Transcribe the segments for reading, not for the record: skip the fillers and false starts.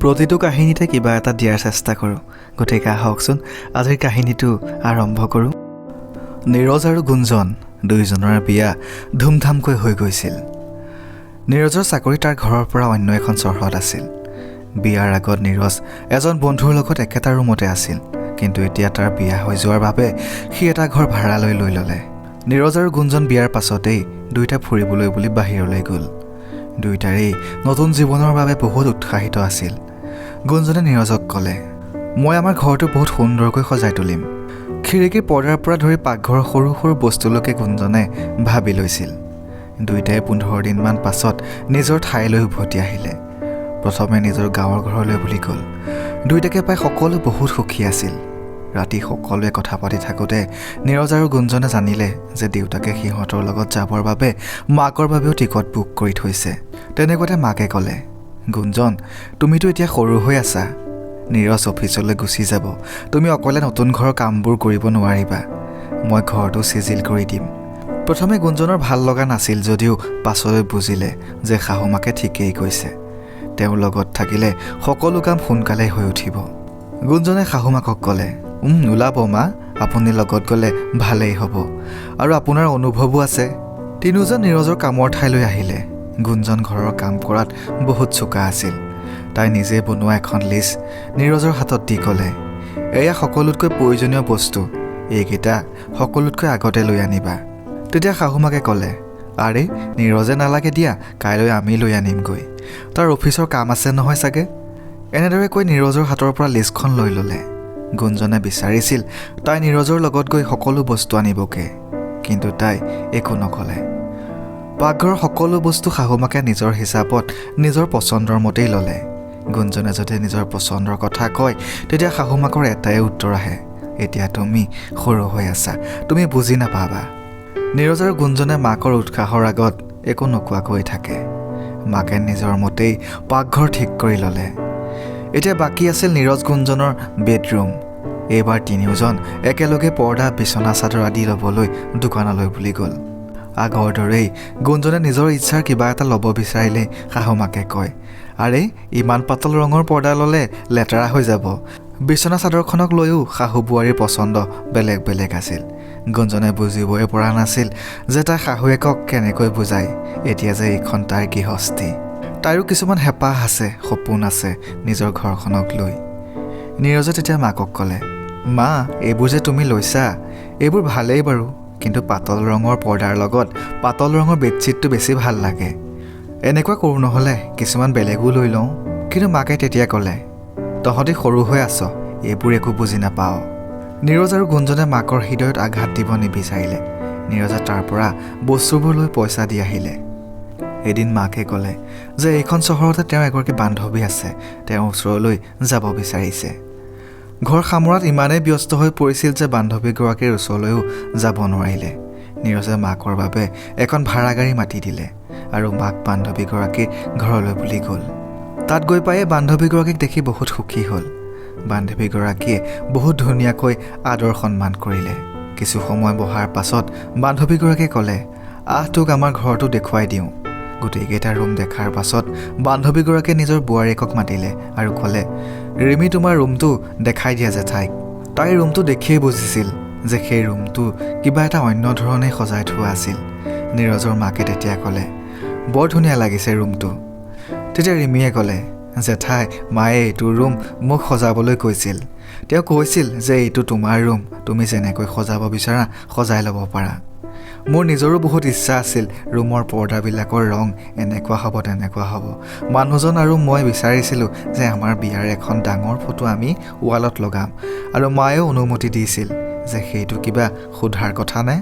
প্ৰতিটো কাহিনীতে কিবা এটা দিয়াৰ চেষ্টা কৰোঁ। গতিকে আহকচোন আজিৰ কাহিনীটো আৰম্ভ কৰোঁ। নীৰজ আৰু গুঞ্জন দুয়োজনৰ বিয়া ধুমধামকৈ হৈ গৈছিল। নীৰজৰ চাকৰি তাৰ ঘৰৰ পৰা অন্য এখন চহৰত আছিল। বিয়াৰ আগত নীৰজ এজন বন্ধুৰ লগত একেটা ৰুমতে আছিল, কিন্তু এতিয়া তাৰ বিয়া হৈ যোৱাৰ বাবে সি এটা ঘৰ ভাড়ালৈ লৈ ল'লে। নীৰজ আৰু গুঞ্জন বিয়াৰ পাছতেই দুয়োটা ফুৰিবলৈ বুলি বাহিৰলৈ গ'ল। দুয়োটাৰেই নতুন জীৱনৰ বাবে বহুত উৎসাহিত আছিল। গুঞ্জনে নীৰজক ক'লে, মই আমাৰ ঘৰটো বহুত সুন্দৰকৈ সজাই তুলিম। খিৰিকীৰ পৰ্দাৰ পৰা ধৰি পাকঘৰৰ সৰু সৰু বস্তুলৈকে গুঞ্জনে ভাবি লৈছিল। দুয়োটাই 15 দিনমান পাছত নিজৰ ঠাইলৈ উভতি আহিলে। প্ৰথমে নিজৰ গাঁৱৰ ঘৰলৈ বুলি গ'ল। দুয়োটাকে পাই সকলো বহুত সুখী আছিল। ৰাতি সকলোৱে কথা পাতি থাকোঁতে নীৰজ আৰু গুঞ্জনে জানিলে যে দেউতাকে সিহঁতৰ লগত যাবৰ বাবে মাকৰ বাবেও টিকট বুক কৰি থৈছে। তেনেকুৱাতে মাকে ক'লে, গুঞ্জন, তুমিতো এতিয়া সৰু হৈ আছা, নীৰজ অফিচলৈ গুচি যাব, তুমি অকলে নতুন ঘৰৰ কামবোৰ কৰিব নোৱাৰিবা, মই ঘৰটো চিজিল কৰি দিম। প্ৰথমে গুঞ্জনৰ ভাল লগা নাছিল যদিও পাছলৈ বুজিলে যে শাহুমাকে ঠিকেই কৈছে, তেওঁৰ লগত থাকিলে সকলো কাম সোনকালেই হৈ উঠিব। গুঞ্জনে শাহুমাকক ক'লে, ওলাব মা, আপুনি লগত গ'লে ভালেই হ'ব আৰু আপোনাৰ অনুভৱো আছে। তিনিওজন নীৰজৰ কামৰ ঠাইলৈ আহিলে। গুঞ্জন ঘৰৰ কাম কৰাত বহুত চোকা আছিল। তাই নিজে বনোৱা এখন লিষ্ট নীৰজৰ হাতত দি ক'লে, এয়া সকলোতকৈ প্ৰয়োজনীয় বস্তু, এইকেইটা সকলোতকৈ আগতে লৈ আনিবা। তেতিয়া শাহুমাকে ক'লে, আৰে নীৰজে নালাগে দিয়া, কাইলৈ আমি লৈ আনিমগৈ, তাৰ অফিচৰ কাম আছে নহয় চাগে। এনেদৰে কৈ নীৰজৰ হাতৰ পৰা লিষ্টখন লৈ ল'লে। গুঞ্জনে বিচাৰিছিল তাই নীৰজৰ লগত গৈ সকলো বস্তু আনিবগৈ, কিন্তু তাই একো নক'লে। পাকঘৰৰ সকলো বস্তু শাহুমাকে নিজৰ হিচাপত নিজৰ পচন্দৰ মতেই ল'লে। গুঞ্জনে যদি নিজৰ পচন্দৰ কথা কয় তেতিয়া শাহুমাকৰ এটাই উত্তৰ আহে, এতিয়া তুমি সৰু হৈ আছা, তুমি বুজি নাপাবা। নীৰজ আৰু গুঞ্জনে মাকৰ উৎসাহৰ আগত একো নোকোৱাকৈ থাকে। মাকে নিজৰ মতেই পাকঘৰ ঠিক কৰি ল'লে। এতিয়া বাকী আছিল নীৰজ গুঞ্জনৰ বেডৰুম। এইবাৰ তিনিওজন একেলগে পৰ্দা, বিচনা চাদৰ আদি ল'বলৈ দোকানলৈ বুলি গ'ল। আগৰ দৰেই গুঞ্জনে নিজৰ ইচ্ছাৰ কিবা এটা ল'ব বিচাৰিলে শাহুমাকে কয়, আৰে ইমান পাতল ৰঙৰ পৰ্দা ল'লে লেতেৰা হৈ যাব। বিচনা চাদৰখনক লৈও শাহু বোৱাৰীৰ পচন্দ বেলেগ বেলেগ আছিল। গুঞ্জনে বুজিবই পৰা নাছিল যে তাই শাহুৱেকক কেনেকৈ বুজায় এতিয়া যে এইখন তাইৰ গৃহস্থী। তাইৰো কিছুমান হেঁপাহ আছে, সপোন আছে নিজৰ ঘৰখনক লৈ। নীৰজে তেতিয়া মাকক ক'লে, মা, এইবোৰ যে তুমি লৈছা এইবোৰ ভালেই বাৰু, কিন্তু পাতল ৰঙৰ পৰ্দাৰ লগত পাতল ৰঙৰ বেডশ্বীটটো বেছি ভাল লাগে, এনেকুৱা কৰোঁ নহ'লে কিছুমান বেলেগো লৈ লওঁ। কিন্তু মাকে তেতিয়া ক'লে, তহঁতি সৰু হৈ আছ, এইবোৰ একো বুজি নাপাৱ। নীৰজ আৰু গুঞ্জনে মাকৰ হৃদয়ত আঘাত দিব নিবিচাৰিলে। নীৰজে তাৰ পৰা বস্তুবোৰ লৈ পইচা দি আহিলে। এদিন মাকে ক'লে যে এইখন চহৰতে তেওঁৰ এগৰাকী বান্ধৱী আছে, তেওঁৰ ওচৰলৈ যাব বিচাৰিছে। ঘৰ সামৰাত ইমানেই ব্যস্ত হৈ পৰিছিল যে বান্ধৱীগৰাকীৰ ওচৰলৈও যাব নোৱাৰিলে। নীৰজে মাকৰ বাবে এখন ভাড়া গাড়ী মাতি দিলে আৰু মাক বান্ধৱীগৰাকীৰ ঘৰলৈ বুলি গ'ল। তাত গৈ পায়ে বান্ধৱীগৰাকীক দেখি বহুত সুখী হ'ল। বান্ধৱীগৰাকীয়ে বহুত ধুনীয়াকৈ আদৰ সন্মান কৰিলে। কিছু সময় বহাৰ পাছত বান্ধৱীগৰাকীয়ে ক'লে, আহ তোক আমাৰ ঘৰটো দেখুৱাই দিওঁ। গোটেইকেইটা ৰুম দেখাৰ পাছত বান্ধৱীগৰাকীয়ে নিজৰ বোৱাৰীয়েকক মাতিলে আৰু ক'লে, ৰিমি, তোমাৰ ৰুমটো দেখাই দিয়া জেঠাইক। তাইৰ ৰুমটো দেখিয়েই বুজিছিল যে সেই ৰুমটো কিবা এটা অন্য ধৰণে সজাই থোৱা আছিল। নীৰজৰ মাকে তেতিয়া ক'লে, বৰ ধুনীয়া লাগিছে ৰুমটো। তেতিয়া ৰিমিয়ে ক'লে, জেঠাই, মায়ে এইটো ৰুম মোক সজাবলৈ কৈছিল। তেওঁ কৈছিল যে এইটো তোমাৰ ৰুম, তুমি যেনেকৈ সজাব বিচাৰা সজাই ল'ব পাৰা। মোৰ নিজৰো বহুত ইচ্ছা আছিল ৰুমৰ পৰ্দাবিলাকৰ ৰং এনেকুৱা হ'ব তেনেকুৱা হ'ব। মানুহজন আৰু মই বিচাৰিছিলোঁ যে আমাৰ বিয়াৰ এখন ডাঙৰ ফটো আমি ৱালত লগাম, আৰু মায়েও অনুমতি দিছিল যে সেইটো কিবা সোধাৰ কথা নে।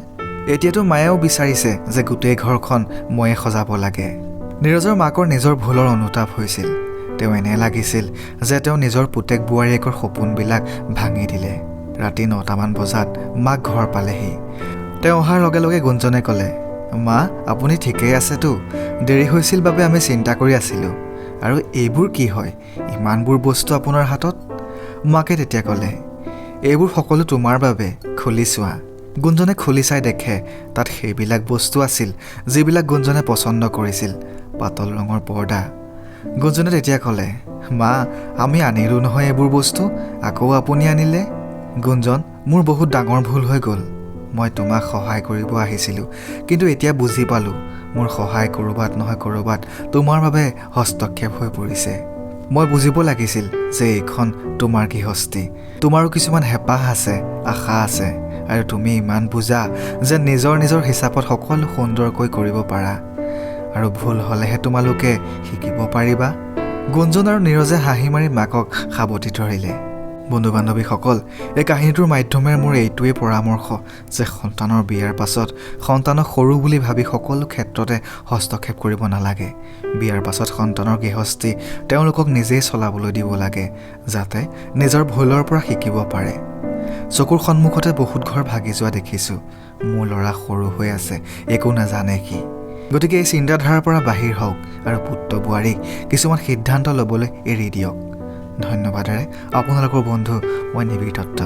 এতিয়াতো মায়েও বিচাৰিছে যে গোটেই ঘৰখন ময়ে সজাব লাগে। নীৰজৰ মাকৰ নিজৰ ভুলৰ অনুতাপ হৈছিল। তেওঁ এনে লাগিছিল যে তেওঁ নিজৰ পুতেক বোৱাৰীয়েকৰ সপোনবিলাক ভাঙি দিলে। ৰাতি 9টামান বজাত মাক ঘৰ পালেহি। তেওঁ অহাৰ লগে লগে গুঞ্জনে ক'লে, মা, আপুনি ঠিকেই আছেতো? দেৰি হৈছিল বাবে আমি চিন্তা কৰি আছিলোঁ। আৰু এইবোৰ কি হয়, ইমানবোৰ বস্তু আপোনাৰ হাতত? মাকে তেতিয়া ক'লে, এইবোৰ সকলো তোমাৰ বাবে, খুলি চোৱা। গুঞ্জনে খুলি চাই দেখে তাত সেইবিলাক বস্তু আছিল যিবিলাক গুঞ্জনে পচন্দ কৰিছিল। পাতল ৰঙৰ পৰ্দা, গুঞ্জনে তেতিয়া ক'লে, মা, আমি আনিলোঁ নহয় এইবোৰ বস্তু, আকৌ আপুনি আনিলে? গুঞ্জন, মোৰ বহুত ডাঙৰ ভুল হৈ গ'ল। মই তোমাক সহায় কৰিব আহিছিলোঁ, কিন্তু এতিয়া বুজি পালোঁ মোৰ সহায় ক'ৰবাত নহয় ক'ৰবাত তোমাৰ বাবে হস্তক্ষেপ হৈ পৰিছে। মই বুজিব লাগিছিল যে এইখন তোমাৰ গৃহস্থী, তোমাৰো কিছুমান হেঁপাহ আছে, আশা আছে, আৰু তুমি ইমান বুজা যে নিজৰ নিজৰ হিচাপত সকলো সুন্দৰকৈ কৰিব পাৰা, আৰু ভুল হ'লেহে তোমালোকে শিকিব পাৰিবা। গুঞ্জন আৰু নীৰজে হাঁহি মাৰি মাকক সাৱটি ধৰিলে। বন্ধু বান্ধৱীসকল, এই কাহিনীটোৰ মাধ্যমেৰে মোৰ এইটোৱেই পৰামৰ্শ যে সন্তানৰ বিয়াৰ পাছত সন্তানক সৰু বুলি ভাবি সকলো ক্ষেত্ৰতে হস্তক্ষেপ কৰিব নালাগে। বিয়াৰ পাছত সন্তানৰ গৃহস্থী তেওঁলোকক নিজেই চলাবলৈ দিব লাগে, যাতে নিজৰ ভুলৰ পৰা শিকিব পাৰে। চকুৰ সন্মুখতে বহুত ঘৰ ভাগি যোৱা দেখিছোঁ। মোৰ ল'ৰা সৰু হৈ আছে, একো নাজানে সি। গতিকে এই চিন্তাধাৰাৰ পৰা বাহিৰ হওক আৰু পুত্ৰ বোৱাৰীক কিছুমান সিদ্ধান্ত ল'বলৈ এৰি দিয়ক। ধন্যবাদেৰে আপোনালোকৰ বন্ধু মই নিবিড় দত্ত।